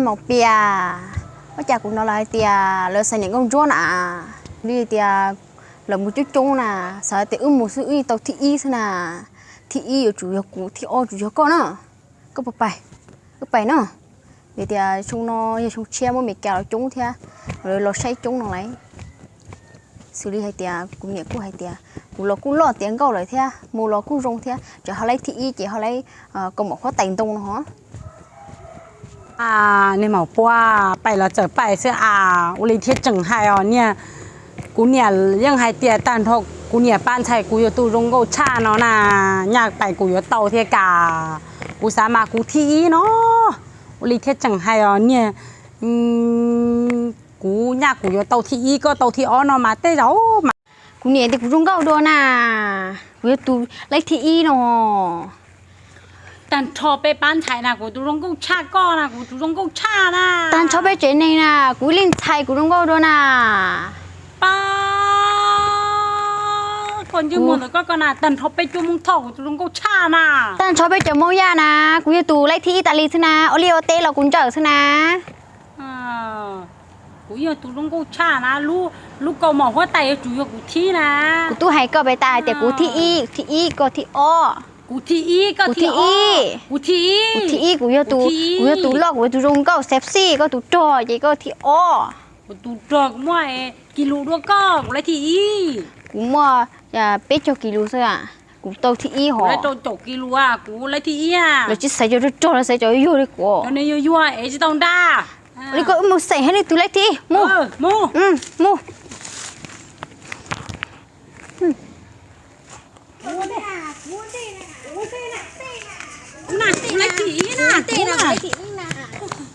Maum Pias, ua cas kuv hnov lawv hais tias lawv xaiv niam nkauj ntsuab na? Li tias lawv mus coob coob na, xav tias wb mus xwb wb tau thib ib xwb na. Thib ib yuav tsum yog kuv, thib ob tsum yog koj na. Koj puas pais? Wb pais no. Vim tias xyoo no yog xyoo tshiab muaj Meskas los coob thiab, los saib coob no lauj. Xws li hais tias kuv niam kuj hais tias kuv los kuj loj tiav nkauj lawm thiab, mus los kuj zoo thiab, tseem ho laib thib ib ces ho laib kaus mom huab tais ntoo no ho. Niag Maum Pias, pais los txawm pais xwb as, ua li thiaj tseem hais os niag. Kuv niam yeej hais tias tag nrho kuv niam pab ntxhais kuv yog tus zoo nkauj tshaj no na, nyaj pais kuv yuav tau thiab cas. Kuv xav mas kuv thib ib no, ua li thiaj tseem hais os niag. Kuv nyaj kuv yuav tau thib ib, koj tau thib ob no mas tej zaum mas. Kuv niam tias kuv zoo nkauj dua na, kuv yog tus laib thib ib no. Tag nrho peb pab ntxhais na kuv tus zoo nkauj tshaj koj na, kuv tus zoo nkauj tshaj na. Tag nrho peb tsev neeg na kuv ib leeg ntxhais kuv zoo nkauj dua na. Pab koj ntsej muag ntawm koj ko na, tag nrho peb cuab Hmoob Thoj kuv tus zoo nkauj tshaj na. Tag nrho peb cov Hmoob Yaj na, kuv yog tus laib thib ib tas li xwb na, ua liaj ua teb los kuv ntsawm xwb na. Kuv yog tus zoo nkauj tshaj na, lub kaus mom huab tais yuav tsum yog kuv thib na. Kuv twb hais koj pes tas hais tias kuv thib ib, thib ib, koj thib ob. Kuv thib ib, koj thib ob. Kuv thib ib, kuv yog tus, kuv yog tus loj, kuv yog tus zoo nkauj sexy, koj tus rog ces koj thib ob. Kuv tus rog kuv muaj kis lus dua koj, kuv laib thib ib. Kuv muaj peb caug kis lus xwb, kuv tau thib ib hos. Rau caum kis lus, kuv laib thib ib. Lawv tsis xaiv cov rog rog, lawv xaiv cov yuag li kuv. Cov yuag yuag es tsis tau nra. Li koj wb mus xeem hab li tus laib thib ib, mus. Mus. Kuv laib thib ib na.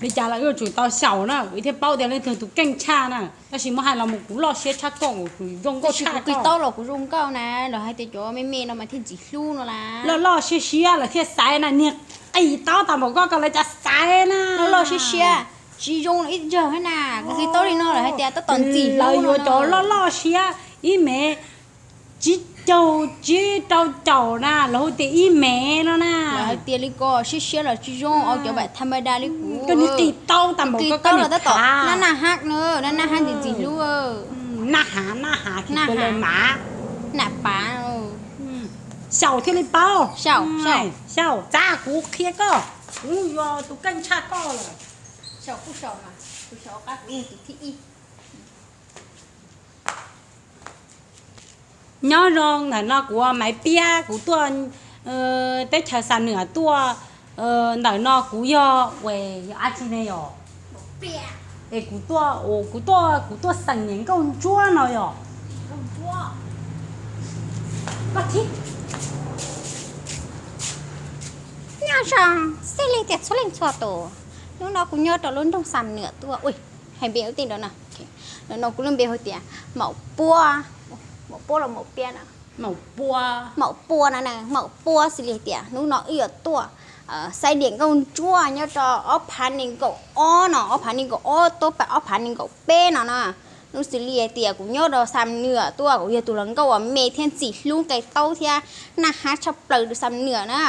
Li cas los yuav tsum tau xyaum na, kuv thiaj paub tias leej twg tus keej tshaj na. Tab sis muab hais los mus kuv loj siab tshaj koj, kuv zoo nkauj tshaj koj. Kuv qis taub los kuv zoo nkauj na, lawv hais tias cov me me no mas thiaj ntxim hlub no las. Loj loj siab siab lawv thiaj xaiv na, niag qis taub tas npaum koj ko lawv cas xaiv na. Loj loj siab siab, tsis zoo ib zaug thiab na, kuv qis taub li no lawv hais tias tab tom ntxim hlub no. Lawv yuav cov loj loj siab, ib mev tsib caug tsib rau caum na, lawv hu tias ib mev no na. Lawv hais tias li ko siab siab los tsis zoo, au cov vam tham ma da li kuv. Koj niag qis taub tas npaum koj, koj niag tab tom nab naj hab na, nab naj hab ntxim ntxim hlub. Nab hav nab hav, nab hav, nab pav. Xyaum thiaj li paub. Xyaum, xyaum, txav kuv qhia koj, kuv yog tus keej tshaj koj lawm. Xyaum kuj xyaum mas, kuv xyaum qab kuv yog tus thib ib. Nyob zoo, ntawm no kuv Maiv Piab, kuv tuaj teb chaws Xam Nwam tuaj. Ntawm no kuv yog, yog dab tsi ne yom? Es kuv tuaj, kuv tuaj, kuv tuaj xeem niam nkauj ntsuab no yom. Nyob zoo xij li tias txhua leej txhua tus, hnub no kuv nyob rau lub nroog Xam Nwam tuaj. Hais npe ua tej nrov no. Ntawm no kuv lub npe hu tias Maum Puab. Maum Puab los Maum Piab na? Maum Puab no, Maum Puab xws li hais tias hnub no wb yuav tuaj xaiv niam nkauj ntsuab nyob rau ob phav nees nkaum ob no, ob phav nees nkaum ob tuaj pab ob phav nees nkaum peb no na. Hnub xws li hais tias kuv nyob rau Xam Nwam tuaj, kuv yog tus hluas nkauj uas me thiab ntxim hlub nqe taub thiab naj hab tshaj plaws rau Xam Nwam na.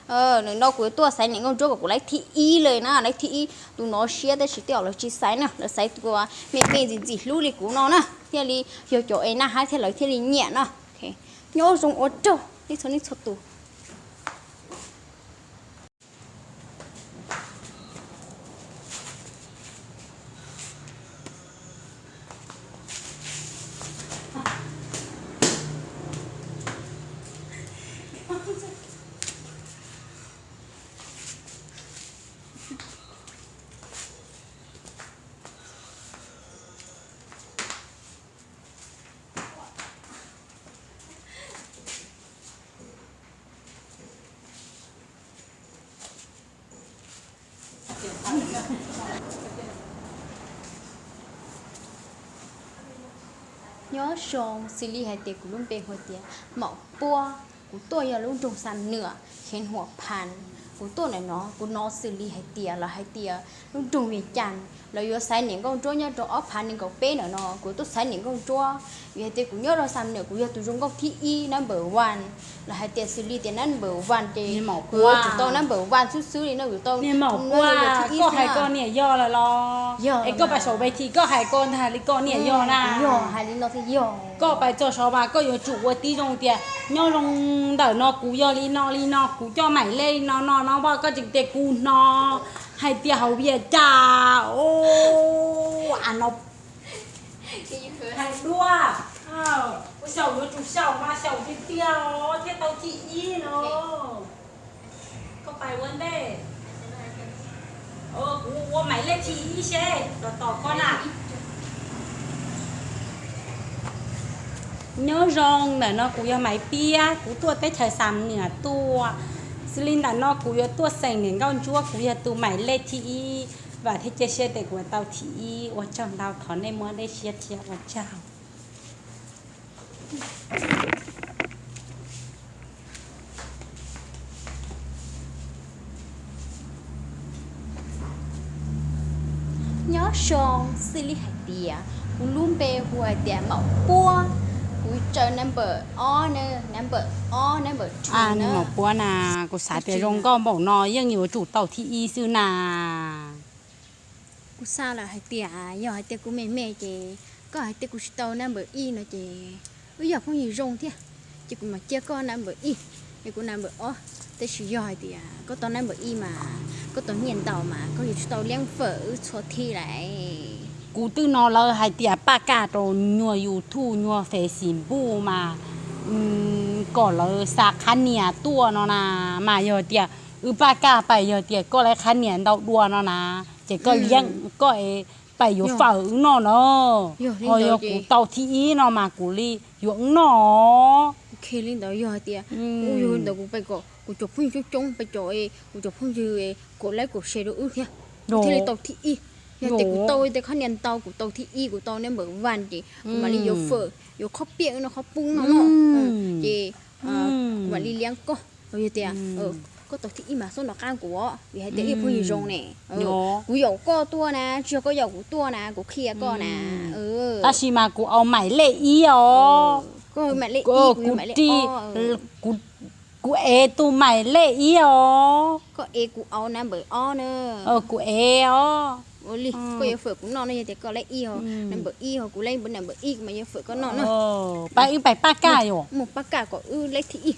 Ntawm no kuv yuav tuaj xaiv niam nkauj ntsuab kom kuv laib thib ib li na, laib thib ib. Tus no siab tab sis tej zaum lawv tsis xaiv na, lawv xaiv tus me me ntxim ntxim hlub li kuv no na, thiaj li yog cov es naj hab thiab lawv thiaj li nyiam na. Nyob zoo ua rog nej txhua leej txhua tus. Nyob zoo, xws li hais tias kuv lub npe hu tias Maum Puab, kuv tuaj yog lub nroog Xam Nwam, kheev Huam Phas. Kuv tuaj ntawm no, kuv hnov xws li hais tias lawv hais tias lub nroog Vias Cas lawv yuav xaiv niam nkauj ntsuab nyob rau ob phav nees nkaum peb ntawm no, kuv tuaj xaiv niam nkauj ntsuab. Yog tias kuv nyob rau Xam Nuam kuv yog tus zoo nkauj thib ib, number one, los hais tias xws li tias number one ces kuv yuav tsum tau number one xwb xwb li no, kuv tau, niag maum quaj, koj hais koj niam yog lawm los? Es koj pais saum vaj thim koj hais koj ntag li koj niam yog na. Yog hais li no thiaj yog. Koj pais txog saud mas koj yuav tsum ua tib zoo tias nyob zoo ntawm no kuv yog li no li no, kuv coj Maim Lej li no no no, koj tseem tias kuv hnov hais tias hauv vias cas. Au, no hais dua, xyaum yuav tsum xyaum mas xyaum tiag tiag os thiaj tau thib ib no. Koj pais ua ntej, kuv ua Maim Lej thib ib seb los tom koj na. Nyob zoo, ntawm no kuv yog Maiv Piab, kuv tuaj teb chaws Xam Nuam tuaj. Xws li ntawm no kuv yuav tuaj xeem niam nkauj ntsuab, kuv yog tus Maim Lej thib ib. Vam thiab cia siab tias kuv yuav tau thib ib. Ua tsaug ntau, thov nej muab dej siab thiab, ua tsaug. Nyob zoo, xws li hais tias kuv lub npe hu hais tias Maum Puab, kuv tsaws number ob na, number ob, number two na. Maum Puab na, kuv xav tias zoo nkauj npaum no yeej yuav tsum tau thib ib xwb na. Kuv xav lawm hais tias yog hais tias kuv me me ces koj hais tias kuv tsis tau number ib no ces wb yog phooj ywg zoo thiab, ces kuv mam cia koj number ib, es kuv number ob. Tab sis yog hais tias koj tau number ib mas koj tau nyiaj ntau mas koj yuav tsum tau liab fawm wb txhua thib lawm. Kuv twb no lawv hais tias paj kaj rau nyuag YouTube nyuag Facebook mas kom lawv xa qhab nias tuaj no na, mas yog tias wb paj kaj pais yog tias koj lawv qhab nias ntau dua no na, ces koj liab koj es pais yuav fawm wb noj no. Ho yog kuv tau thib ib no mas kuv li yuav wb noj. Li ntawd yog hais tias kuv yog ntawd kuv pais kom kuv cov phooj ywg coob coob pais cov, kuv cov phooj ywg kom like kom share rau wb thiab, thiaj li tau thib ib. Yog tias kuv tau tej qhab nias ntau, kuv tau thib ib, kuv tau number one ces kuv mam li yuav fawm, yuav qhob piaj wb noj, qhob poob noj no, ces kuv mam li liab koj. Yog tias koj tau thib ib mas xob nov qab kuv, vim hais tias wb phooj ywg zoo ne. Kuv yaum koj tuaj na, tsis yog koj yaum kuv tuaj na, kuv qhia koj na. Tab sis mas kuv au Maim Lej ib os. Kuv ev tus Maim Lej ib os. Koj ev kuv au number ob na. Kuv ev os. Ua li koj yuav fawm kuv noj no, yog tias koj like ib os, number ib os, kuv like number ib, kuv mas yuav fawm koj noj na. Pab wb pais paj kaj yom. Mus paj kaj kom wb like thib ib.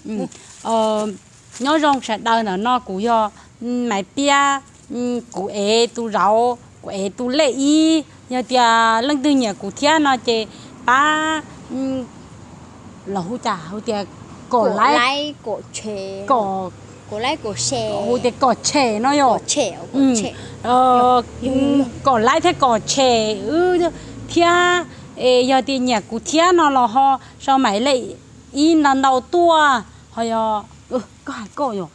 Nyob zoo sawv daws, ntawm no kuv yog Maiv Piab, kuv ev tus zauv, kuv ev tus lej ib. Yog tias leej twg nyiam kuv thiab no ces pab los hu cas hu tias kom like, kom share, hu tias kom share no yom. Kom like thiab kom share wb thiab. Es yog tias nyiam kuv thiab no los ho sau Maiv Lej ib ntau ntau tuaj. Ho yog koj hais koj yog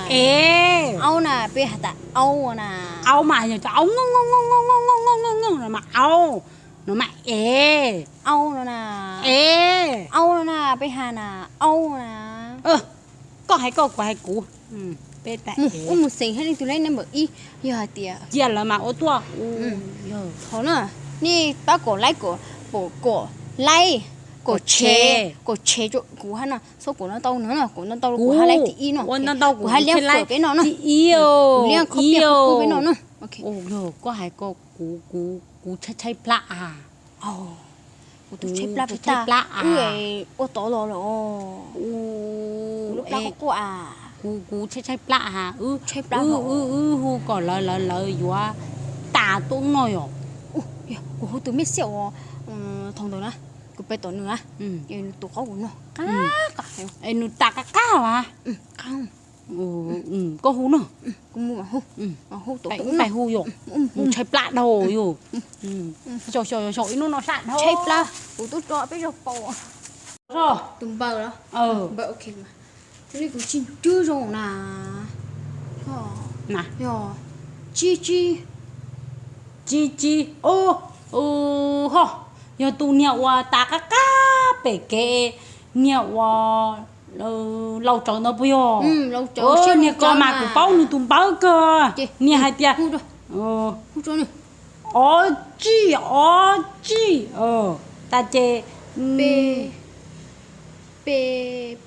ev, aub na, peb has tas aub na. Aub mas yog cov aub no mas aub, no mas ev. Aub no na. Ev. Aub no na, peb has na, aub na. Koj hais koj, kuv hais kuv. Peb tas ev. Mus xeem hab leej twg lej number ib, yog hais tias cia lawv mas ua tuaj. Thov na, nej pab kom like, kom, kom like, kom share, kom share rau kuv hab no, txhob kom no tau no, kom no tau kuv hab like thib ib no, kuv hab liab fawm peb noj na, kuv liab qhob piaj peb noj na. Koj hais koj, kuv, kuv tshaib tshaib plab a. Kuv tus tshaib plab, tshaib plab a. Wb ua tod los lawm. Kuv lub plab quaj quaj a. Kuv, kuv tshaib tshaib plab a. Wb, wb, wb hu kom lawv, lawv, lawv yuav tas tuaj noj yom. Kuv hu tus mej xiab uas thaum ntawd na, kuv pais tom nws na, nws tus qaub kuv noj qab qab. Es nws tas qab qab as. Koj hu no. Kuv mus hu, hu tom, pais hu yom. Nws tshaib plab dhau yom. Xyaum, xyaum, xyaum ib hnub no sab dhau. Tshaib plab, kuv tub tso peb zaug paus. Tus npawg los? Npawg ok mas. Tus li kuv tsis ntswb zoo na. Yog, tsis, tsis, tsis, tsis, ho, yog tus niag uas tas qab qab pem kev, niag uas Laus Tsawv ntawd puas yog? Niag ko mas kuv paub nws tus npawb kawg. Niag hais tias, o, tsij, o, tsij, tas ces P, P,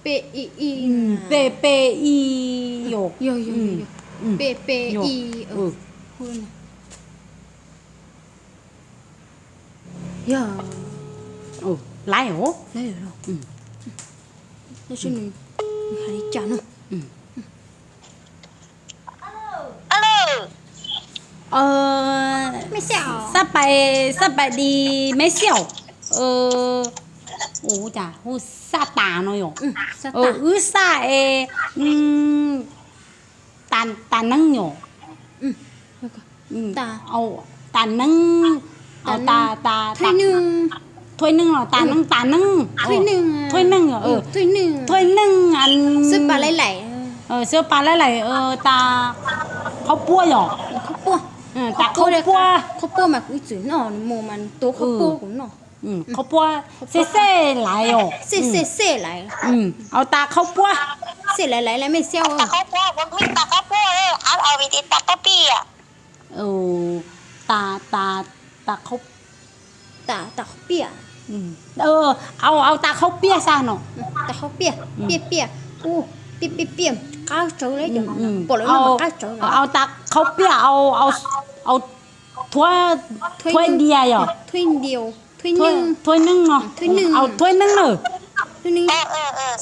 P, I, I. P, P, I, yog. P, P, I. Yog. Laiv os. Laiv os. Tab sis nws hais li cas no? Xab pais, xab pais di meb xiaum. Ua cas hu xab tas no yom? Wb xab es tas neeb yom. Tas neeb, thuaib neeg los tas neeb, tas neeb, thuaib neeg, thuaib neeg, xab pais laim, tas qhaub puab yom. Tas qhaub puab, qhaub puab mas kuv ib txwm noj mus mas tuav qhaub puab kuv noj. Qhaub puab xej xej laiv os. Xej xej laiv. Au tas qhaub puab. Xej laiv laiv laiv mej xiab. Tas, tas, tas qhaub, tas, tas qhaub piaj. Au, au tas qhaub piaj xab no. Tas qhaub piaj, piaj, piaj, ub, piaj, piaj, piaj, qab tsawv li cov no, pom lawv noj qab tsawv. Au tas qhaub piaj, au, au, thuaib, thuaib dias yom. Thuaib neeg no, au thuaib neeg na.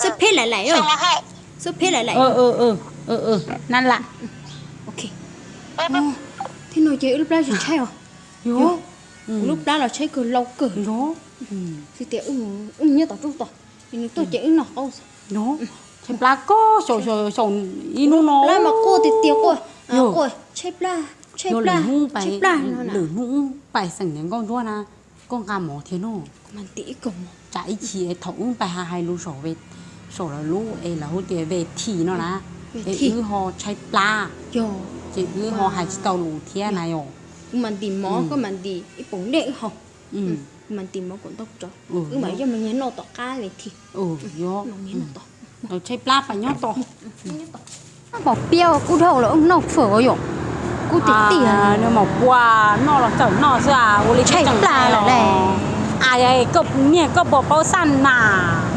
Xab phem laiv laiv, xab phem laiv laiv. Na lam. Thiab no ces wb lub plab tsis tshaib os. Kuv lub plab los tshaib kawg, lau kawg. Tsis tias wb nyob tom roob tod, nws tuaj ces wb noj qaub. Tshaib plab kawg, xyaum ib hnub no plab mas quaj tiag tiag, quaj, quaj tshaib plab, tshaib plab, tshaib plab no. Lwm hnub pais xeem niam nkauj ntsuab na, koj nqa mov thiab no. Tsam ib chim thaum wb pais hais lus saum lawv lub es lawv hu tias ve thim no na, es wb ho tshaib plab, ces wb ho hais tsis tau lus thiab na yom. Kuv mas ntim mov, koj mas ntim ib poom dej wb haus. Kuv mas ntim mov kom ntau tso, wb mam yog mas nyiag noj tom qab ve thim. Tshaib plab pais nyob tom. Maum piab kub dhau los wb noj fawm yom. Kub tiag tiag. Nws maum pua noj los txawm noj xwb, ua li tshaib plab lawm le. Koj niag koj puas paub xaj na?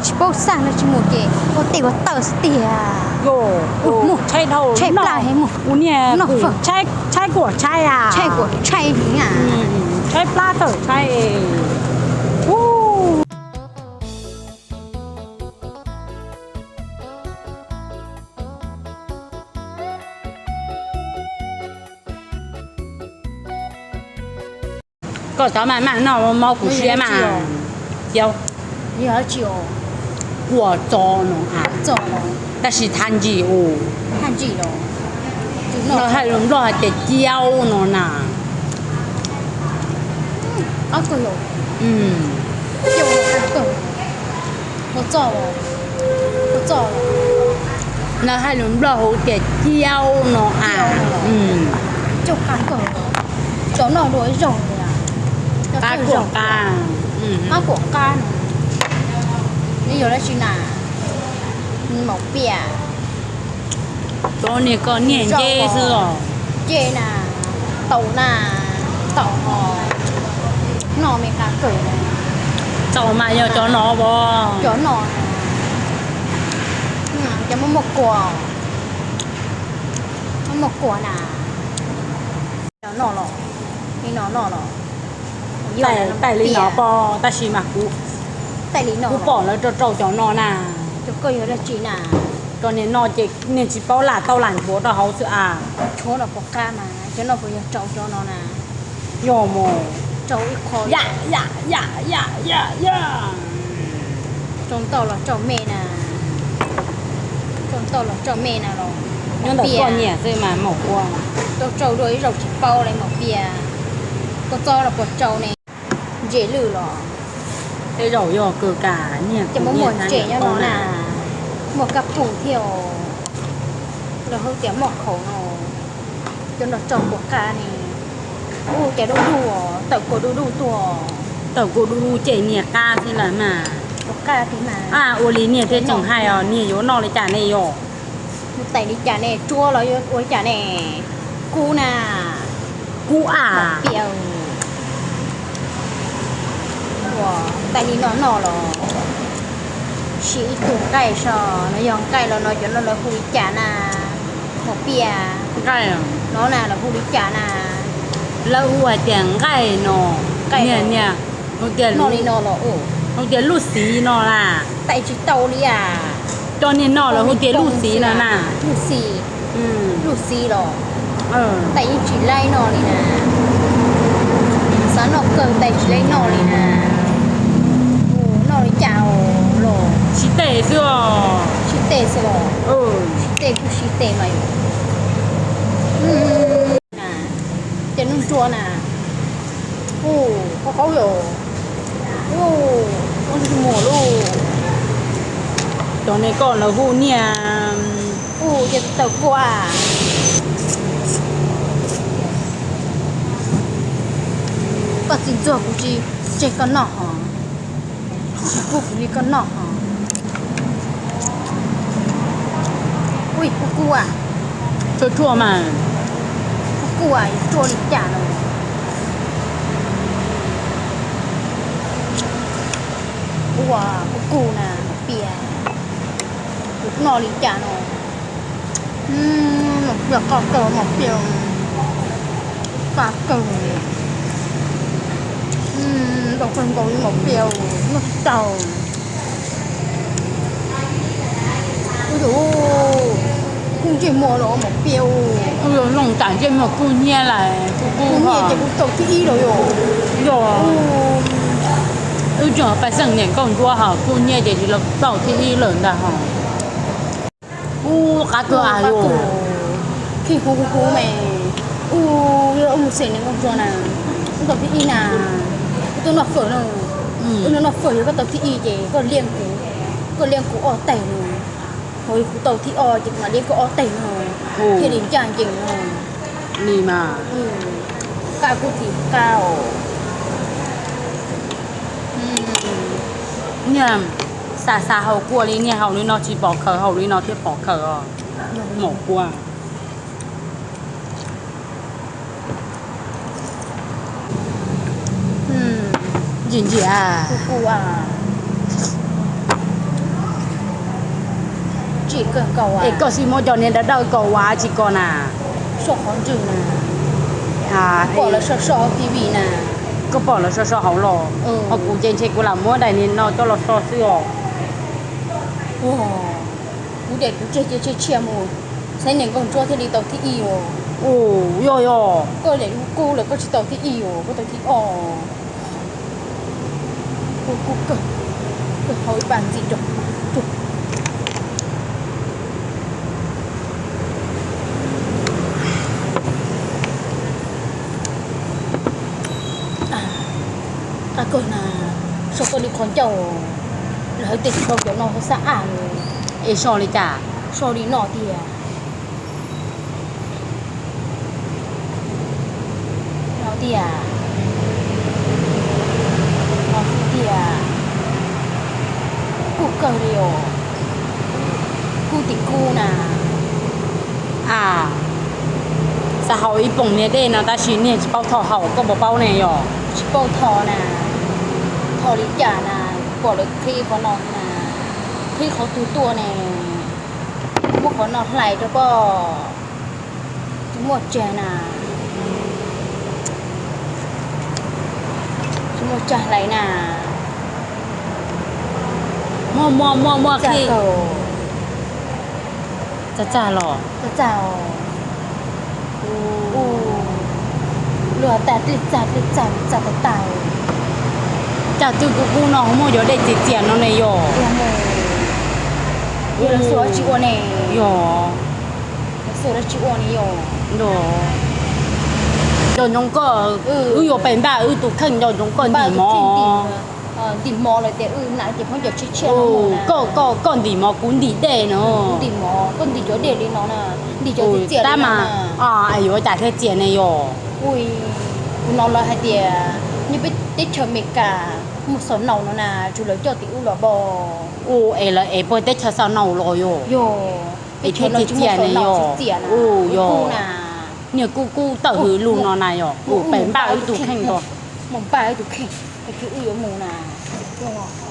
Tsis paub xaj no tsis mus ces ua tej ua taw xwb tiag. Tshaib dhau, tshaib plab heev, ua niag noj fawm. Tshaib kuam tshaib a. Tshaib kuam tshaib heev a. Tshaib plab txawm tshaib. Koj tov mas, mas noj mov kuv siab mas. Ciau, kuam txo no, tab sis thaj ntsim us. Noj hais lus Nplog hais tias ciau no na. Noj hais lus Nplog hu tias ciau no a. Cov no dua ib zaug, qab kuam qab, qab kuam qab no. Nws yog dab tsi na? Maum piam. Cov niag koj niag nce xwb os. Nce na, taum na, taum os. Noj me qab kawg. Taum mas yog cov no os. Cov no, cov muaj muaj kuam, muaj muaj kuam na. Noj los, li no noj los. Taim li no pom, tab sis mas kuv, kuv pom lawv rau rau cov no na. Cov koj yog dab tsi na? Cov niag no ces niag tsis paub lam tau lam nchuav rau hauv xwb a. Tshuav no puas qab mas, cov no puas yog rau cov no na? Yog mus. Rau ib qho. Ya ya ya ya ya ya. Rau ntau los rau me na. Rau ntau los rau me na los. Nyob ntawm koj nyiam xwb mas maum ua. Rau rau dua ib zaug tsis paub li maum piam. Koj txob los puas rau ne? Ntses lwj los. Tej zaum yog kawg kam niag ces muaj muaj ntses nyob no na. Muaj kab pum thiab os. Lawv hu tias muaj khaum no. Cov no rau puas qab ne? Ub, cas dub dub os, tawm kua dub dub tuaj. Tawm kua dub dub ces niag qab xwb lawm mas. Puas qab tiag mas. A, ua li niag thiaj tseem hais os, niag yuav noj li cas ne yom? Mus tais li cas ne, tsuab los yuav ua li cas ne? Kub na. Kub a. Piam. Ua, nqaij li no noj los sim ib tug nqaij so, no yog nqaij los no cov no lawv hu li cas na? Mos piaj. Nqaij no na lawv hu li cas na? Lawv hu hais tias nqaij no. Nqaij niag, no. Niag, hu tias, noj li no los, hu tias lub xiv no na. Nqaij tsis tau li as. Cov niag no lawv hu tias lub xiv no na. Lub xiv. Lub xiv los nqaij yeej tsis laib noj li na. Xav noj kawg nqaij tsis laib noj li na. Noj li cas los sib teg xwb os. Sib teg xwb os. Sib teg kuj sib teg mas. Ces nub nrua na. Ua, qhov qaub yom. Ua, ua ntsis muag lauj. Cov ne koj lawv hu niag, ua ces tawm kua. Koj txiv ntxuag kuv tsis tseg koj noj hos. Tsis pub kuv li koj noj hos. Ui, kuj kuj as. Tsuaj tsuaj mas. Kuj kuj as, tsuaj li cas no. Ua, kuj kuj na, mos piaj. Kuv noj li cas no. Mos piaj qab kawg, mos piaj qab kawg. Ntau kawg nkaus li mos piaj, noj tsis tau. Ua, kuj ntsej muag los mos piaj. Ua, noj tas ntsej muag kuj nyiaj lawm, kuj kuj nyiaj ces kuv tau thib ib lawm yom. Yog, wb tseem pais xeem niam nkauj ntsuab hos kuj nyiaj ces tsis los tau thib ib lawm ntag hos. Ub, qab kawg as yus. Khib huv huv me. Ub, ub mus xeem niam nkauj ntsuab na, wb tau thib ib na. Wb twb noj fawm na, wb noj fawm yog koj tau thib ib ces koj liaj kuv, koj liaj kuv ob teg na. Ho kuv tau thib ob ces kuv mam liaj koj ob teg na, thiaj li ncaj ncees na. Li mas, qab kuj tsis qab os. Niag xav xav haus kua li, niag haus li no tsis pom khaws, haus li no thiaj pom khaws os. Maum kua. Ntsim ntsim. Es koj sim muab cov niag dawb dawb ko ua tsis ko na? Soj qhov ntswg na. Pom lawv so so T V na. Koj pom lawv so so hauv los? Ho kuv ces ntshe kuv lam muab daim niag no coj los so xwb os. Kuv ces kuv tseg cia tseg tshiab mus, xeem niam nkauj ntsuab thiaj li tau thib ib os. Yog yog. Koj ces kuj lawm, koj tsis tau thib ib os, koj tau thib ob. Kuj kawg, kawg hau ib pas ntxiv rau. Qab kawg na, so koj li qhov ncauj, lawv hais tias tsis tau cov no xab ab. Es so li cas? So li no tiag. No tiag. No xwb tiag. Kuj kawg li os. Kuj tim kuj na. A, xav haus ib poom niag dej no tab sis niag tsis paub tho haus, koj puas paub ne yog? Tsis paub tho na. Tho li cas na? Pom lawv qhib qhov no na, qhib qhov twg tuaj ne? Muab qhov no hlais rau koj. Tsis muaj tsag na. Tsis muaj tsag hlais na. Muaj muaj muaj muaj. Txaj txaj los. Txaj txaj. Luag tas dlej txag dlej txag txag tag tag. Cas twb kub kub no ho muaj cov dej txias txias no ne yog? Yog lawv xuas dab tsi ua ne? Yog. Lawv xuas dab tsi ua ne yog? Nco ntsoov koj, wb yuav pes npaj wb tus kheej nco ntsoov koj ntim mov. Ntim mov lawm tias wb na ces phob ncaws tshiab tshiab. Koj, koj ntim mov kuv ntim dej no. Ntim mov koj ntim cov dej li no na, ntim cov txias txias li no mas. Yuav cas thiaj txias ne yog? Ui, kuv hnov lawv hais tias nyob peb teb chaws Amelikas muaj xaus naus no na, tsuas lawv coj tim ub los pom. Ua es lawv ev puag teb chaws xaus naus los yog? Yog, es thiaj txias txias ne yog? Ua yog. Niag kub kub tawm hws lug no na yog, ua pes npaj wb tus kheej ko. Mus npaj wb tus kheej. Tsis wb yuav mus na, tsis tuaj.